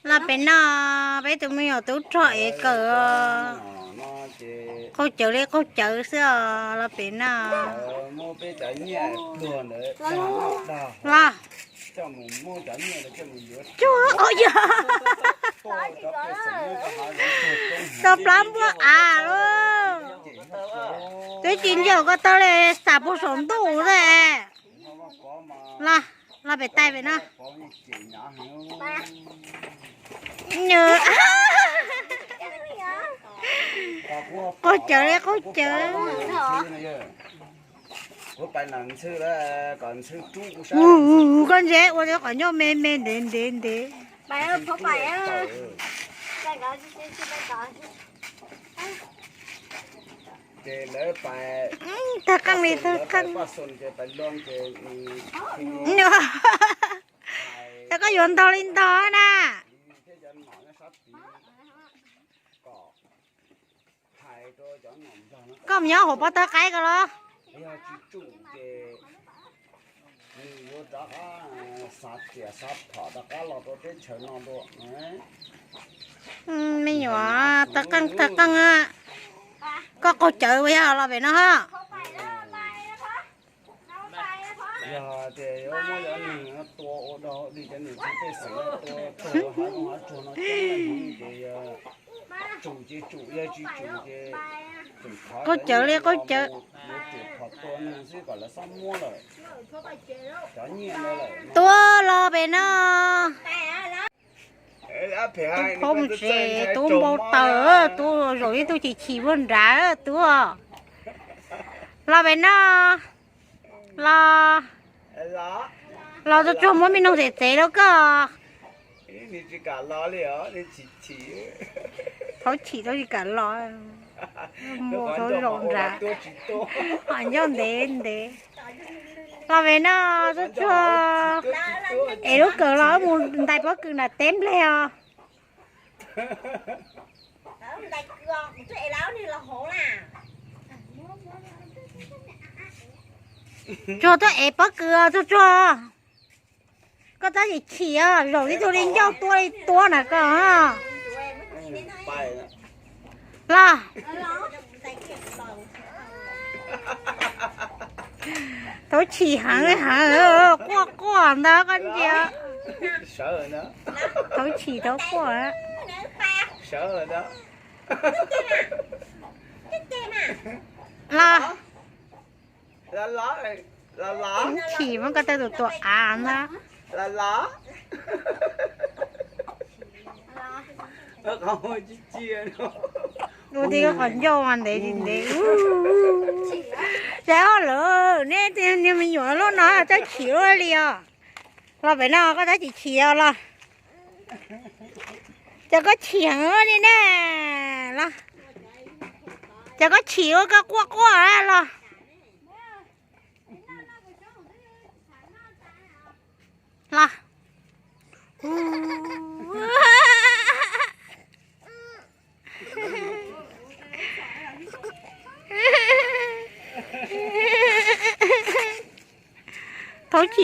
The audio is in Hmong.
Los pem no, peb tus me nyuam tub rog ev kawm os. Qaug cawv li qaug cawv xwb os, los pem no. Los, tsuag, o yog, tau plab npuaj av lawm. Twb tsis ncaum ko taw li, xam puag saum ntuj lawm. Los, los pem tais pem no. Qaug cawv li qaug cawv. Ua koj ntse ua qhov ncauj me me ntev ntev ntev. Tag qeej li tag qeej. Ces koj yuav ntog li ntog na. Koj mus nyob hauv pob tawb qaib ko los? Me nyuam, tawv qeej tawv qeej, koj qaug cawv ua yog los pem no ho. Yog tias yuav muab cov neeg tua ua dog ua dig, cov niam txiv pej xeem tua tuag rau hav zoov hav tsuag no ces tsum ces tsum, yog tsis tsum ces qaug cawv li qaug cawv. Yuav tsum phom tua neeg xwb kom lawv txhob muab lawm. Cov nyiaj ntawd lawm. Tub los pem no. Tub phob mus tsev, tub npau taws, tub zaum ib tug chim chim puag nrad tub. Los pem no. Los, los tsuag tsuag muab me noog txev txev rau koj. Thaub chim tau tsis kam los, mus thaub zaum nrad, qhov ncauj ntev ntev. Los pem no tsuag tsuag, es lub kawm los wb mus ntais pob kws nram teb nplej os. Tsuag tuaj ev pob kws os tsuag tsuag. Koj tab sis chim os, zaum tib tug li ncauj tuab li tuab na koj. Los, thaub chim heev heev, quaj quaj ntag koj ntsia. Thaub chim thaub quaj. Los, thaub chim muab koj tawg tus tuam av ntag. Ua tib qhov ncauj mas ntev tsis ntev. Ces lawv, nej niag me nyuam lub no txawj chim ua li os. Los pem no koj tab chim chim os los. Ces koj chim heev li na. Los, ces koj chim ua koj quaj quaj los.